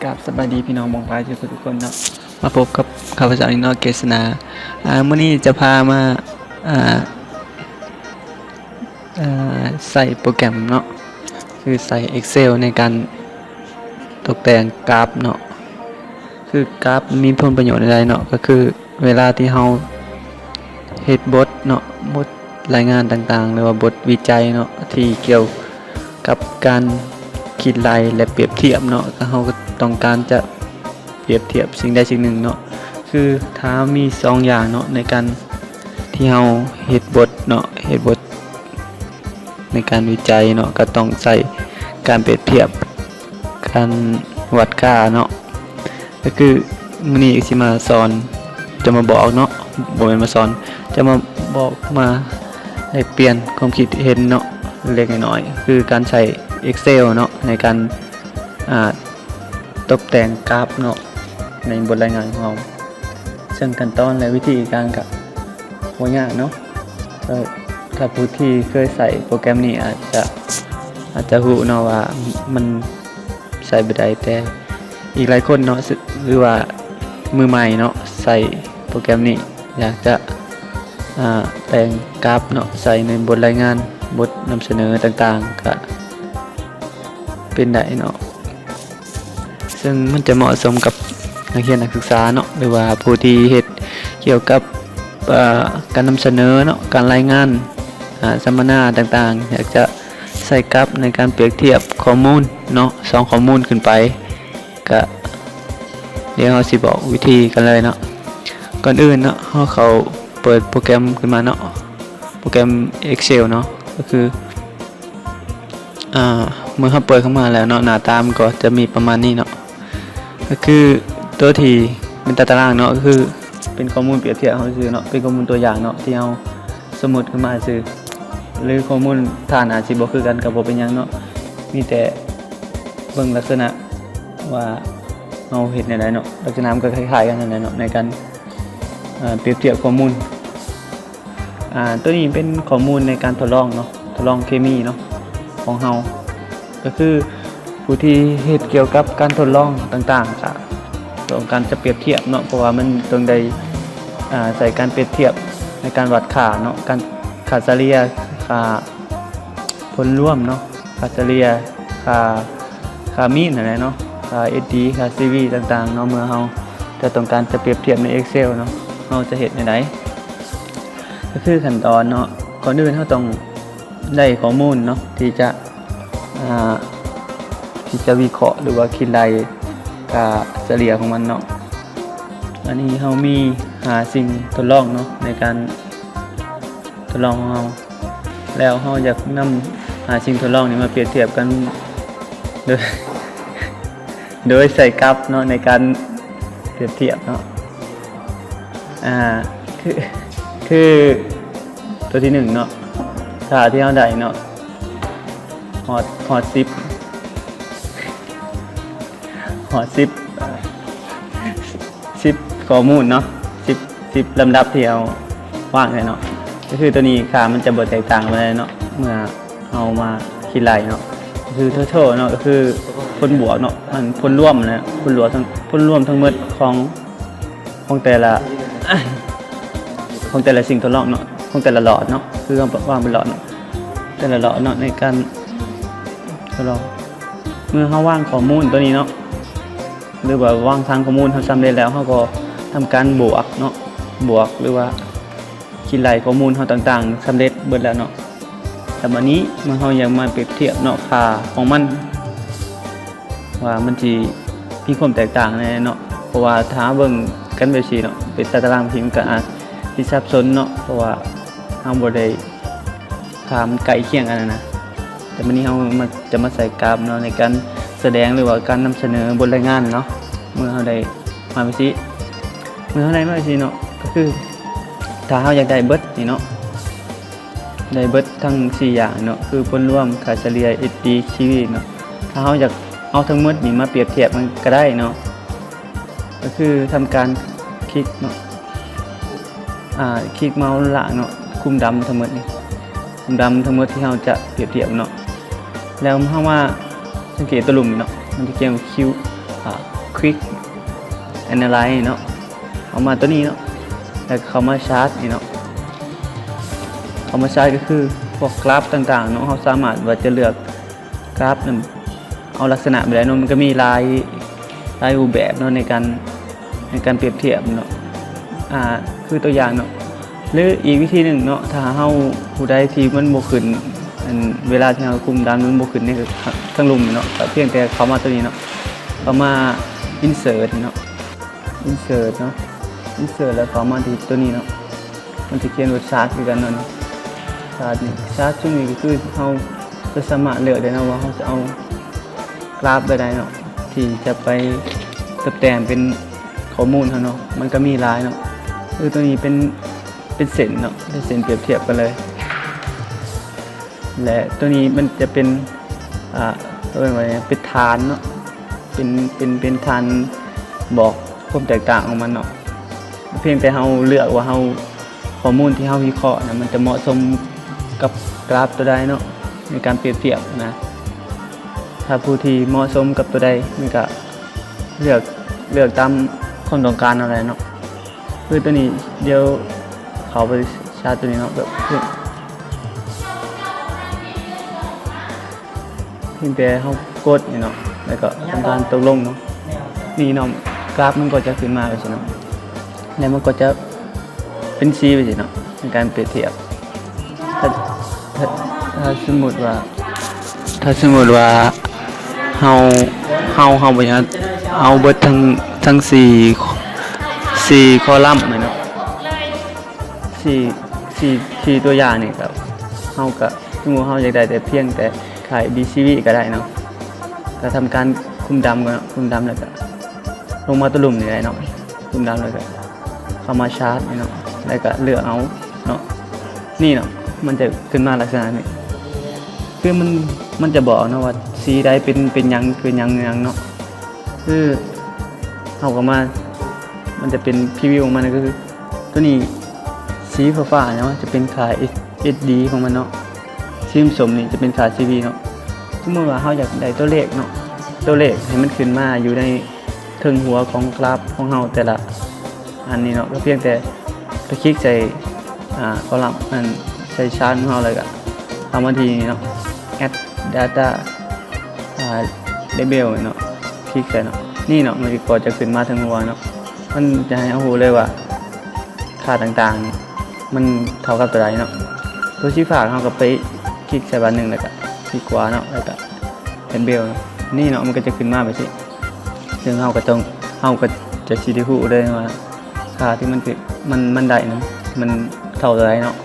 ກາບສະບາຍດີພີ່ນ້ອງປ້ອງປາຍທຸກໆຄົນເນາະ, ມາພົບກັບຂ້າພະເຈົ້າອີກເນາະ ເກດສະໜາ. ອາ ມື້ນີ້ຈະພາມາ ອາ ອາ ໃຊ້ໂປຣແກຣມເນາະ ຄືໃຊ້ Excel ໃນການຕົກແຕ່ງກາບເນາະ. ຄືກາບມີຜົນປະໂຫຍດໃດເນາະ ກໍຄື ເວລາທີ່ເຮົາເຮັດບົດເນາະ, ບົດລາຍງານຕ່າງໆ ຫຼືວ່າບົດວິໄຈເນາະ ທີ່ກ່ຽວກັບການຄິດໄລ່ ແລະ ປຽບທຽບເນາະ, ເຮົາກໍຕ້ອງການຈະປຽບທຽບສິ່ງໃດສິ່ງໜຶ່ງເນາະ. ຄືຖ້າມີສອງຢ່າງເນາະ ໃນການທີ່ເຮົາເຮັດບົດເນາະ, ເຮັດບົດ ໃນການວິໄຈເນາະ ກໍຕ້ອງໃຊ້ການປຽບທຽບ ການວັດຄ່າເນາະ. ກໍຄືມື້ນີ້ຊິມາສອນ ຈະມາບອກເນາະ, ບໍ່ແມ່ນມາສອນ, ຈະມາບອກ ມາແລກປ່ຽນຄວາມຄິດເຫັນເນາະ ເລັກໆນ້ອຍໆ, ຄືການໃຊ້ Excel ເນາະ ໃນການ ອາ ຕົບແຕ່ງກາບເນາະ ໃນບົດລາຍງານຂອງເຮົາ. ເຊິ່ງຂັ້ນຕອນ ແລະ ວິທີການກໍບໍ່ຍາກເນາະ. ເອີ ຖ້າຜູ້ທີ່ເຄີຍໃຊ້ໂປຣແກຣມນີ້ອາດຈະ ອາດຈະຮູ້ເນາະວ່າມັນໃຊ້ແບບໃດ, ແຕ່ອີກຫຼາຍຄົນເນາະ ຫຼືວ່າມືໃໝ່ເນາະ ໃຊ້ໂປຣແກຣມນີ້ ຢາກຈະ ອາ ແປງກາບເນາະ ໃສ່ໃນບົດລາຍງານ, ບົດນຳສະເໜີຕ່າງໆ ກະເປັນໄດ້ເນາະ. ເຊິ່ງມັນຈະເໝາະສົມກັບນັກຮຽນນັກສຶກສາເນາະ ຫຼືວ່າຜູ້ທີ່ເຮັດກ່ຽວກັບ ເອີ ການນຳສະເໜີເນາະ, ການລາຍງານ ອາ ສຳມະນາຕ່າງໆ, ຢາກຈະໃຊ້ກັບໃນການປຽບທຽບຂໍ້ມູນເນາະ, ສອງຂໍ້ມູນຂຶ້ນໄປ. ກະດຽວເຮົາຊິບອກວິທີກັນເລີຍເນາະ. ກ່ອນອື່ນເນາະ ເຮົາເຂົ້າເປີດໂປຣແກຣມຂຶ້ນມາເນາະ, ໂປຣແກຣມ Excel ເນາະ, ກໍຄື ອາ ເມື່ອເຮົາເປີດເຂົ້າມາແລ້ວເນາະ ໜ້າຕາມັນກໍຈະມີປະມານນີ້ເນາະ. ກໍຄືຕົວທີ່ເປັນຕາຕະລາງເນາະ ກໍຄືເປັນຂໍ້ມູນປຽບທຽບເຮົາຊື່ເນາະ, ເປັນຂໍ້ມູນຕົວຢ່າງເນາະ ທີ່ເຮົາສົມມຸດຂຶ້ນມາຊື່ ຫຼືຂໍ້ມູນທ່ານອາດຊິບໍ່ຄືກັນກໍບໍ່ເປັນຫຍັງເນາະ, ມີແຕ່ເບິ່ງລັກສະນະວ່າເຮົາເຮັດແນວໃດເນາະ, ລັກສະນະມັນກໍຄ້າຍໆກັນນັ້ນແຫຼະເນາະ ໃນການ ອາ ປຽບທຽບຂໍ້ມູນ. ອາ ຕົວນີ້ເປັນຂໍ້ມູນໃນການທົດລອງເນາະ, ທົດລອງເຄມີເນາະ ຂອງເຮົາ, ກໍຄືຜູ້ທີ່ເຮັດກ່ຽວກັບການທົດລອງຕ່າງໆ ກະຕ້ອງການຈະປຽບທຽບເນາະ, ເພາະວ່າມັນຕ້ອງໄດ້ ອາ ໃຊ້ການປຽບທຽບໃນການວັດຄ່າເນາະ, ການ ຄ່າສະເລ່ຍ, ຄ່າຜົນລວມເນາະ, ຄ່າສະເລ່ຍ, ຄ່າ ຄ່າມີນຫັ້ນແຫຼະເນາະ, ຄ່າ ເອສດີ, ຄ່າຊີວີຕ່າງໆເນາະ. ເມື່ອເຮົາຈະຕ້ອງການຈະປຽບທຽບໃນ Excel ເນາະ, ເຮົາຈະເຮັດແນວໃດ? ກໍຄືຂັ້ນຕອນເນາະ, ກ່ອນອື່ນເຮົາຕ້ອງໄດ້ຂໍ້ມູນເນາະ ທີ່ຈະ ອາ ທີ່ຈະວິເຄາະ ຫຼືວ່າຄິດໄລ່ຄ່າສະເລ່ຍຂອງມັນເນາະ. ອັນນີ້ເຮົາມີຫ້າສິ່ງທົດລອງເນາະ ໃນການ ທົດລອງຂອງເຮົາ, ແລ້ວເຮົາຢາກນຳຫ້າສິ່ງທົດລອງນີ້ມາປຽບທຽບກັນ ໂດຍ ໂດຍໃຊ້ກັບເນາະ ໃນການປຽບທຽບເນາະ. ອາ ຄື ຄືຕົວທີໜຶ່ງເນາະ, ຖ້າທີ່ເຮົາໄດ້ເນາະ ຮອດ ຮອດສິບ ຮອດສິບ ສິບຂໍ້ມູນເນາະ, ສິບ ສິບລຳດັບທີ່ເຮົາວາງໄວ້ເນາະ, ກໍຄືຕົວນີ້ຄ່າມັນຈະບໍ່ແຕກຕ່າງປານໃດເນາະ ເມື່ອເຮົາມາຄິດໄລ່ເນາະ. ກໍຄື total ເນາະ ກໍຄືຜົນບວກເນາະ, ອັນຜົນລວມນະ, ຜົນລວມທັງ ຜົນລວມທັງໝົດຂອງ ຂອງແຕ່ລະ ຂອງແຕ່ລະສິ່ງທົດລອງເນາະ, ຂອງແຕ່ລະຫຼອດເນາະ, ຄືເຮົາວາງເປັນຫຼອດເນາະ, ແຕ່ລະຫຼອດເນາະ ໃນການທົດລອງ. ເມື່ອເຮົາວາງຂໍ້ມູນຕົວນີ້ເນາະ ຫຼືວ່າວາງຖານຂໍ້ມູນເຮົາສຳເລັດແລ້ວ, ເຮົາກໍທຳການບວກເນາະ, ບວກ ຫຼືວ່າຄິດໄລ່ຂໍ້ມູນເຮົາຕ່າງໆສຳເລັດເບິດແລ້ວເນາະ. ແລ້ວບາດນີ້ເມື່ອເຮົາຢາກມາປຽບທຽບເນາະ ຄ່າຂອງມັນ ວ່າມັນຊິມີຄວາມແຕກຕ່າງແດ່ເນາະ, ເພາະວ່າຖ້າເບິ່ງກັນແບບຊີ້ເນາະ ເປັນຕາຕະລາງທີ່ ມັນກໍອາດຊິສັບສົນເນາະ, ເພາະວ່າເຮົາບໍ່ໄດ້ ຖ້າມັນໃກ້ຄຽງກັນນະ. ແຕ່ມື້ນີ້ເຮົາມາ ຈະມາໃສ່ກາບເນາະ ໃນການສະແດງ ຫຼືວ່າການນຳສະເໜີບົດລາຍງານເນາະ. ເມື່ອເຮົາໄດ້ມາແບບຊີ້ ເມື່ອເຮົາໄດ້ມາແບບຊີ້ເນາະ ກໍຄືຖ້າເຮົາຢາກໄດ້ເບິດນີ້ເນາະ ໄດ້ເບິດທັງສີ່ຢ່າງເນາະ ຄືຜົນລວມ, ຄ່າສະເລ່ຍ, ເອສດີ, ຊີວີເນາະ. ຖ້າເຮົາຢາກເອົາທັງໝົດນີ້ມາປຽບທຽບກັນກໍໄດ້ເນາະ, ກໍຄືທຳການຄລິກເນາະ ອາ ຄລິກເມົາສ໌ລາກເນາະ, ຄຸມດຳທັງໝົດນີ້ ຄຸມດຳທັງໝົດທີ່ເຮົາຈະປຽບທຽບເນາະ. ແລ້ວເຮົາມາສັງເກດຕົວລຸ່ມນີ້ເນາະ, ມັນຈະຂຽນວ່າ Q ອາ Quick Analyze ເນາະ, ເຂົ້າມາຕົວນີ້ເນາະ ແລ້ວກໍເຂົ້າມາ Chart ນີ້ເນາະ. ເຂົ້າມາ Chart ກໍຄືພວກກຣາຟຕ່າງໆເນາະ, ເຮົາສາມາດວ່າຈະເລືອກກຣາຟນັ້ນເອົາລັກສະນະແບບໃດເນາະ, ມັນກໍມີຫຼາຍ ຫຼາຍຮູບແບບເນາະ ໃນການ ໃນການປຽບທຽບເນາະ. ອ່າ ຄືຕົວຢ່າງເນາະ ຫຼືອີກວິທີໜຶ່ງເນາະ, ຖ້າເຮົາຜູ້ໃດທີ່ມັນບໍ່ຂຶ້ນ ອັນເວລາທີ່ເຮົາກຸມດຳມັນບໍ່ຂຶ້ນໃນທາງລຸ່ມເນາະ, ກໍພຽງແຕ່ເຂົ້າມາຕົວນີ້ເນາະ, ເຂົ້າມາ Insert ເນາະ, Insert ເນາະ, Insert ແລ້ວເຂົ້າມາທີ່ຕົວນີ້ເນາະ, ມັນຈະຂຽນວ່າ Chart ຄືກັນເນາະ. ນີ້ Chart ນີ້ Chart ຊຸດນີ້ກໍຄືເຮົາຈະສາມາດເລືອກໄດ້ເນາະ ວ່າເຮົາຈະເອົາກຣາຟແບບໃດເນາະ ທີ່ຈະໄປຕົບແຕ່ງເປັນຂໍ້ມູນເຮົາເນາະ. ມັນກໍມີຫຼາຍເນາະ, ຄືຕົວນີ້ເປັນ ເປັນເສັ້ນເນາະ, ເປັນເສັ້ນປຽບທຽບກັນເລີຍ. ແລະ ຕົວນີ້ມັນຈະເປັນ ອ່າ ເອີ້ນວ່າຫຍັງ ເປັນຖານເນາະ, ເປັນ ເປັນ ເປັນຖານບອກຄວາມແຕກຕ່າງຂອງມັນເນາະ. ພຽງແຕ່ເຮົາເລືອກວ່າເຮົາ ຂໍ້ມູນທີ່ເຮົາວິເຄາະນະ ມັນຈະເໝາະສົມກັບກຣາຟຕົວໃດເນາະ ໃນການປຽບທຽບນະ. ຖ້າຜູ້ທີ່ເໝາະສົມກັບຕົວໃດ ມັນກະເລືອກ ເລືອກຕາມຄວາມຕ້ອງການເຮົາແຫຼະເນາະ. ຄືຕົວນີ້ ດຽວເຂົ້າໄປຊາດຕົວນີ້ເນາະ, ແບບ ພຽງແຕ່ເຮົາກົດນີ້ເນາະ ແລ້ວກໍທຳການຕົກລົງເນາະ. ນີ້ເນາະ ກຣາຟມັນກໍຈະຂຶ້ນມາແບບຊີ້ເນາະ, ແລ້ວມັນກໍຈະເປັນສີແບບຊີ້ເນາະ ໃນການປຽບທຽບ. ຖ້າ ຖ້າ ຖ້າສົມມຸດວ່າ ຖ້າສົມມຸດວ່າເຮົາ ເຮົາ ເຮົາບໍ່ຢາກເອົາເບິດທັງ ທັງສີ່ ສີ່ຄໍລັມແມ່ນເນາະ, ສີ່ ສີ່ ສີ່ຕົວຢ່າງນີ້ກໍ ເຮົາກໍ ສົມມຸດເຮົາຢາກໄດ້ແຕ່ພຽງແຕ່ຄ່າ ເອ ບີ ຊີ ບີ ກໍໄດ້ເນາະ. ກໍທຳການຄຸມດຳກ່ອນເນາະ, ຄຸມດຳແລ້ວກໍລົງມາຕົວລຸ່ມນີ້ໄດ້ເນາະ, ຄຸມດຳແລ້ວກໍເຂົ້າມາຊາດນີ້ເນາະ, ແລ້ວກໍເລືອກເອົາເນາະ. ນີ້ເນາະ ມັນຈະຂຶ້ນມາລັກສະນະນີ້, ຄືມັນ ມັນຈະບອກເນາະວ່າສີໃດເປັນ ເປັນຫຍັງ ເປັນຫຍັງ ຫຍັງເນາະ. ຄືເຮົາກໍມາ ມັນຈະເປັນພຣີວິວຂອງມັນ ກໍຄື ຕົວນີ້ສີຟ້າໆເນາະ ຈະເປັນຄ່າ ເອສ ເອສ ດີ ຂອງມັນເນາະ, ສີສົ້ມນີ້ຈະເປັນຄ່າ ຊີ ວີ ເນາະ. ສົມມຸດວ່າເຮົາຢາກໄດ້ຕົວເລກເນາະ, ຕົວເລກໃຫ້ມັນຂຶ້ນມາຢູ່ໃນເທິງຫົວຂອງກຣາຟຂອງເຮົາແຕ່ລະອັນນີ້ເນາະ, ກໍພຽງແຕ່ໄປຄລິກໃສ່ ອ່າ ຄໍລັມ ອັນ ໃສ່ຊາດຂອງເຮົາ ແລ້ວກໍເຂົ້າມາທີ່ນີ້ເນາະ Add Data ອ່າ Label ເນາະ, ຄລິກໃສ່ເນາະ. ນີ້ເນາະ ມັນກໍຈະຂຶ້ນມາເທິງຫົວເນາະ, ມັນຈະໃຫ້ເຮົາຮູ້ເລີຍວ່າ ຄ່າຕ່າງໆນີ້ມັນເທົ່າກັບຕົວໃດເນາະ. ຕົວສີຟ້າເຮົາກໍໄປຄລິກໃສ່ບາດໜຶ່ງ ແລ້ວກໍຄລິກຂວາເນາະ, ແລ້ວກໍ Label ເນາະ. ນີ້ເນາະ ມັນກໍຈະຂຶ້ນມາແບບນີ້, ເຊິ່ງເຮົາກໍຕ້ອງ ເຮົາກໍຈະຊິໄດ້ຮູ້ເລີຍວ່າ ຄ່າທີ່ມັນຖືກ ມັນ ມັນໄດ້ນັ້ນ ມັນເທົ່າໃດເນາະ.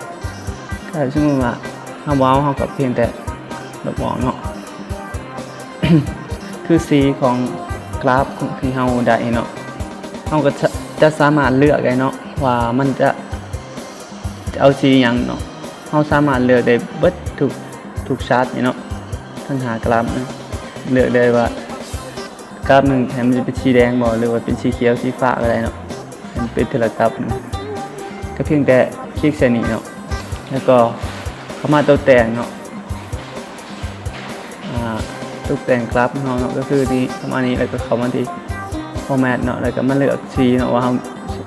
ຖ້າສົມມຸດວ່າເຮົາບໍ່ເອົາ ເຮົາກໍພຽງແຕ່ລົບອອກເນາະ. ຄືສີຂອງກຣາຟທີ່ເຮົາໄດ້ເນາະ, ເຮົາກໍຈະ ຈະສາມາດເລືອກໄດ້ເນາະ ວ່າມັນຈະ ຈະເອົາສີຫຍັງເນາະ. ເຮົາສາມາດເລືອກໄດ້ເບິດທຸກ ທຸກຊາດນີ້ເນາະ, ທັງຫ້າກຣາຟນະ, ເລືອກໄດ້ວ່າ ກຣາຟໜຶ່ງໃຫ້ມັນເປັນສີແດງບໍ່ ຫຼືວ່າເປັນສີຂຽວ ສີຟ້າກໍໄດ້ເນາະ, ໃຫ້ມັນເປັນເທື່ອລະກຣາຟໜຶ່ງ. ກໍພຽງແຕ່ຄລິກໃສ່ນີ້ເນາະ, ແລ້ວກໍເຂົ້າມາຕົກແຕ່ງເນາະ, ອ່າ ຕົກແຕ່ງກຣາຟຂອງເຮົາເນາະ, ກໍຄືນີ້ ປະມານນີ້. ແລ້ວກໍເຂົ້າມາທີ່ Format ເນາະ, ແລ້ວກໍມາເລືອກສີເນາະ ວ່າເຮົາ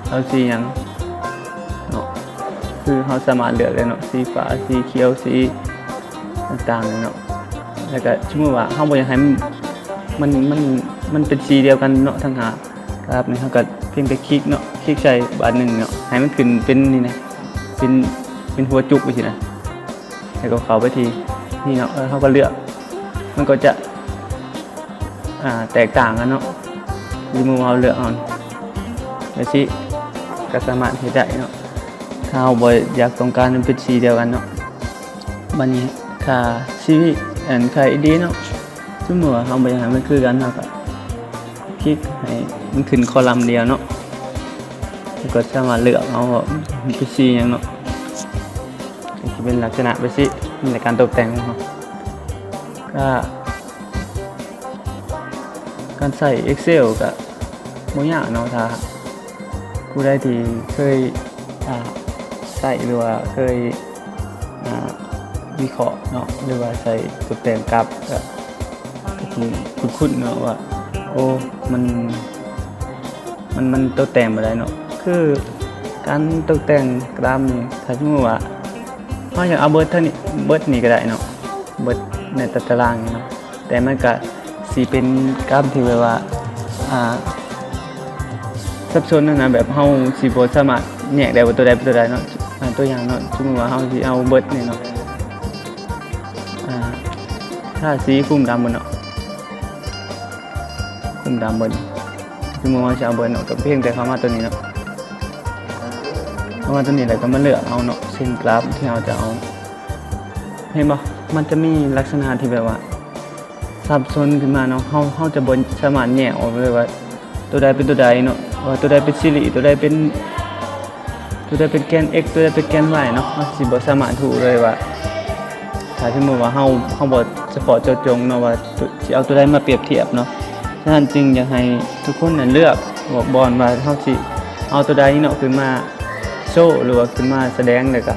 ເອົາສີຫຍັງເນາະ, ຄືເຮົາສາມາດເລືອກໄດ້ເນາະ, ສີຟ້າ ສີຂຽວ ສີຕ່າງໆເນາະ. ແລ້ວກໍສົມມຸດວ່າເຮົາບໍ່ຢາກໃຫ້ມັນ ມັນ ມັນ ມັນເປັນສີດຽວກັນເນາະ ທັງຫ້າກຣາຟນີ້, ເຮົາກໍພຽງແຕ່ຄລິກເນາະ, ຄລິກໃສ່ບາດໜຶ່ງເນາະ, ໃຫ້ມັນຂຶ້ນເປັນນີ້ນະ ເປັນ ເປັນຫົວຈຸກໄປຊີ້ນະ. ແລ້ວກໍເຂົ້າໄປທີ່ນີ້ເນາະ, ເອີ ເຮົາກໍເລືອກ ມັນກໍຈະ ອ່າ ແຕກຕ່າງກັນເນາະ, ຢູ່ໝູ່ເຮົາເລືອກເອົາແບບຊີ້ ກໍສາມາດເຮັດໄດ້ເນາະ. ຖ້າເຮົາບໍ່ຢາກຕ້ອງການໃຫ້ມັນເປັນສີດຽວກັນເນາະ, ບາດນີ້ຄ່າ ຊີ ວີ ອັນ ຄ່າ ເອສ ດີ ເນາະ, ສົມມຸດວ່າເຮົາບໍ່ຢາກໃຫ້ມັນຄືກັນ, ເຮົາກໍຄລິກໃຫ້ມັນຂຶ້ນຄໍລັມດຽວເນາະ, ແລ້ວກໍສາມາດເລືອກເອົາວ່າມັນເປັນສີຫຍັງເນາະ. ກໍຈະເປັນລັກສະນະແບບຊີ້ ໃນການຕົກແຕ່ງຂອງເຮົາ. ກໍການໃຊ້ Excel ກໍບໍ່ຍາກເນາະ, ຖ້າຜູ້ໃດທີ່ເຄີຍ ອ່າ ໃຊ້ ຫຼືວ່າເຄີຍ ອ່າ ວິເຄາະເນາະ ຫຼືວ່າໃຊ້ຕົກແຕ່ງກຣາຟ ກໍ ກໍຊິຄຸ້ນໆເນາະວ່າ ໂອ້ ມັນ ມັນ ມັນຕົກແຕ່ງບໍ່ໄດ້ເນາະ. ຄືການຕົກແຕ່ງກຣາຟນີ້ ຖ້າສົມມຸດວ່າເຮົາຢາກເອົາເບິດເທົ່ານີ້ ເບິດນີ້ກໍໄດ້ເນາະ ເບິດໃນຕາຕະລາງນີ້ເນາະ. ແຕ່ມັນກະຊິເປັນກຣາຟທີ່ແບບວ່າ ອ່າ ສັບສົນຫັ້ນນະ ແບບເຮົາຊິບໍ່ສາມາດແຍກໄດ້ວ່າຕົວໃດເປັນຕົວໃດເນາະ. ອ່າ ຕົວຢ່າງເນາະ ສົມມຸດວ່າເຮົາຊິເອົາເບິດນີ້ເນາະ ອ່າ ທາສີຄຸມດຳເບິດເນາະ ຄຸມດຳເບິດ. ສົມມຸດວ່າເຮົາຊິເອົາເບິດເນາະ ກໍພຽງແຕ່ເຂົ້າມາຕົວນີ້ເນາະ ເຂົ້າມາຕົວນີ້ແລ້ວກໍມາເລືອກເອົາເນາະ ເສັ້ນກຣາຟທີ່ເຮົາຈະເອົາ. ເຫັນບໍ່? ມັນຈະມີລັກສະນະທີ່ແບບວ່າ ສັບສົນຂຶ້ນມາເນາະ. ເຮົາ ເຮົາຈະບໍ່ສາມາດແຍກອອກເລີຍວ່າຕົວໃດເປັນຕົວໃດເນາະ ວ່າຕົວໃດເປັນຊີຣີ ຕົວໃດເປັນ ຕົວໃດເປັນແກນ x ຕົວໃດເປັນແກນ y ເນາະ. ເຮົາຊິບໍ່ສາມາດຮູ້ເລີຍວ່າ ຖ້າສົມມຸດວ່າເຮົາ ເຮົາບໍ່ສະເພາະເຈາະຈົງເນາະ ວ່າຕົວ ຊິເອົາຕົວໃດມາປຽບທຽບເນາະ. ສະນັ້ນຈຶ່ງຢາກໃຫ້ທຸກຄົນນັ້ນເລືອກບ່ອນວ່າເຮົາຊິເອົາຕົວໃດເນາະ ຂຶ້ນມາໂຊ ຫຼືວ່າຂຶ້ນມາສະແດງ ແລ້ວກະ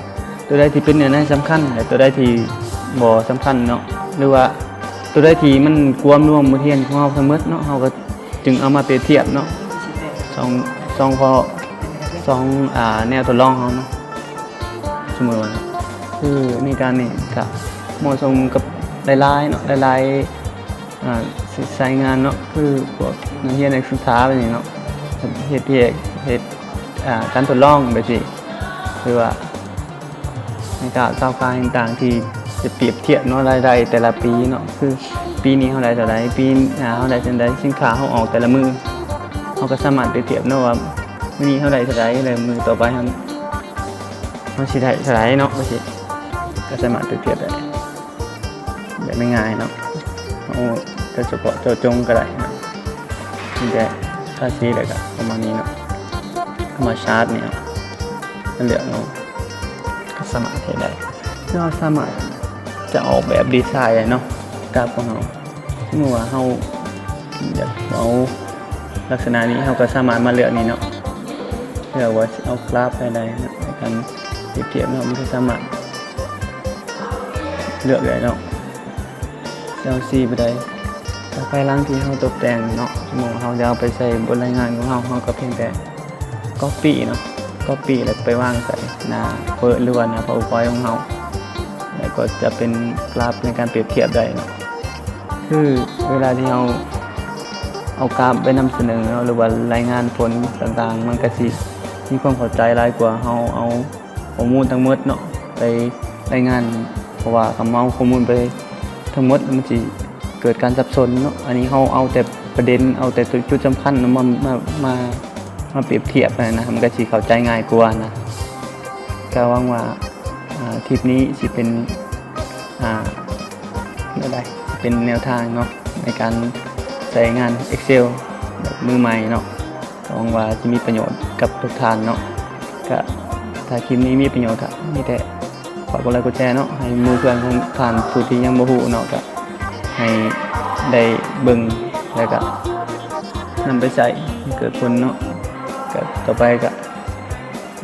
ຕົວໃດທີ່ເປັນແນວໃນສຳຄັນ ແລະ ຕົວໃດທີ່ບໍ່ສຳຄັນເນາະ ຫຼືວ່າຕົວໃດທີ່ມັນກວມລວມບົດຮຽນຂອງເຮົາທັງໝົດເນາະ ເຮົາກໍຈຶ່ງເອົາມາປຽບທຽບເນາະ. ສອງ ສອງຂໍ້ ສອງ ອ່າ ແນວທົດລອງເຮົາເນາະ. ສົມມຸດວ່າ ຄືໃນການນີ້ກໍເໝາະສົມກັບຫຼາຍໆເນາະ ຫຼາຍໆ ອ່າ ສາຍງານເນາະ ຄືພວກນັກຮຽນນັກສຶກສາແບບນີ້ເນາະ ເຮັດວຽກ ເຮັດ ອ່າ ການທົດລອງແບບນີ້ ຫຼືວ່າໃນການກ້າວຂາຍຕ່າງໆ ທີ່ຈະປຽບທຽບເນາະ ລາຍໄດ້ແຕ່ລະປີເນາະ ຄືປີນີ້ເຮົາໄດ້ເທົ່າໃດ ປີໜ້າເຮົາໄດ້ເທົ່າໃດ ສິນຄ້າເຮົາອອກແຕ່ລະມື້ ເຮົາກໍສາມາດປຽບທຽບເນາະ ວ່າມື້ນີ້ເຮົາໄດ້ເທົ່າໃດ ແລ້ວມື້ຕໍ່ໄປເຮົາ ເຮົາຊິໄດ້ເທົ່າໃດເນາະ ວ່າຊີ້ ກໍສາມາດປຽບທຽບໄດ້ ແບບງ່າຍໆເນາະ. ເຮົາຈະສະເພາະເຈາະຈົງກໍໄດ້ເນາະ ມີແຕ່ທາສີ ແລ້ວກໍປະມານນີ້ເນາະ ເອົາມາຊາດນີ້ເນາະ ເລືອກເອົາ ກໍສາມາດເຮັດໄດ້. ເຮົາສາມາດຈະອອກແບບດີໄຊເນາະ ກາບຂອງເຮົາ ສົມມຸດວ່າເຮົາຢາກເອົາລັກສະນະນີ້ ເຮົາກໍສາມາດມາເລືອກນີ້ເນາະ ເລືອກວ່າຊິເອົາກຣາຟແບບໃດເນາະ ໃນການປຽບທຽບເນາະ ມັນກໍສາມາດເລືອກໄດ້ເນາະ. ຈະເອົາສີແບບໃດ ແລ້ວພາຍຫຼັງທີ່ເຮົາຕົກແຕ່ງເນາະ ສົມມຸດວ່າເຮົາຈະເອົາໄປໃສ່ບົດລາຍງານຂອງເຮົາ ເຮົາກໍພຽງແຕ່ກັອບປີ້ເນາະ ກັອບປີ້ແລ້ວໄປວາງໃສ່ໜ້າເປີດ ຫຼືວ່າໜ້າພາວເວີພອຍຂອງເຮົາ ແລ້ວກໍຈະເປັນກຣາຟໃນການປຽບທຽບໄດ້ເນາະ. ຄືເວລາທີ່ເຮົາເອົາກຣາຟໄປນຳສະເໜີເນາະ ຫຼືວ່າລາຍງານຜົນຕ່າງໆ ມັນກໍຊິມີຄວາມເຂົ້າໃຈຫຼາຍກວ່າເຮົາເອົາ ຂໍ້ມູນທັງໝົດເນາະ ໄປລາຍງານ ເພາະວ່າຄັນເຮົາເອົາຂໍ້ມູນໄປທັງໝົດ ມັນຊິເກີດການສັບສົນເນາະ. ອັນນີ້ເຮົາເອົາແຕ່ປະເດັນ ເອົາແຕ່ຈຸດສຳຄັນເນາະ ມາ ມາ ມາ ມາປຽບທຽບຫັ້ນນະ ມັນກໍຊິເຂົ້າໃຈງ່າຍກວ່ານະ. ກໍຫວັງວ່າ ອ່າ ຄລິບນີ້ຊິເປັນ ອ່າ ແນວໃດ ຊິເປັນແນວທາງເນາະ ໃນການໃຊ້ງານ Excel ແບບມືໃໝ່ເນາະ. ກໍຫວັງວ່າຊິມີປະໂຫຍດກັບທຸກທ່ານເນາະ. ກະຖ້າຄລິບນີ້ມີປະໂຫຍດ ກະມີແຕ່ຝາກກົດໄລກົດແຊເນາະ ໃຫ້ໝູ່ເພື່ອນຂອງທ່ານຜູ້ທີ່ຍັງບໍ່ຮູ້ເນາະ ກະໃຫ້ໄດ້ເບິ່ງ ແລ້ວກະນຳໄປໃຊ້ໃຫ້ເກີດຜົນເນາະ. ກະຕໍ່ໄປກະ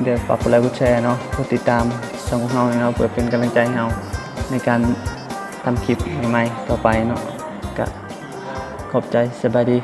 ເດີ ຝາກກົດໄລກົດແຊເນາະ ກົດຕິດຕາມຊ່ອງຂອງເຮົາເນາະ ເພື່ອເປັນກຳລັງໃຈໃຫ້ເຮົາໃນການທຳຄລິບໃໝ່ໆຕໍ່ໄປເນາະ. ກະຂອບໃຈ ສະບາຍດີ.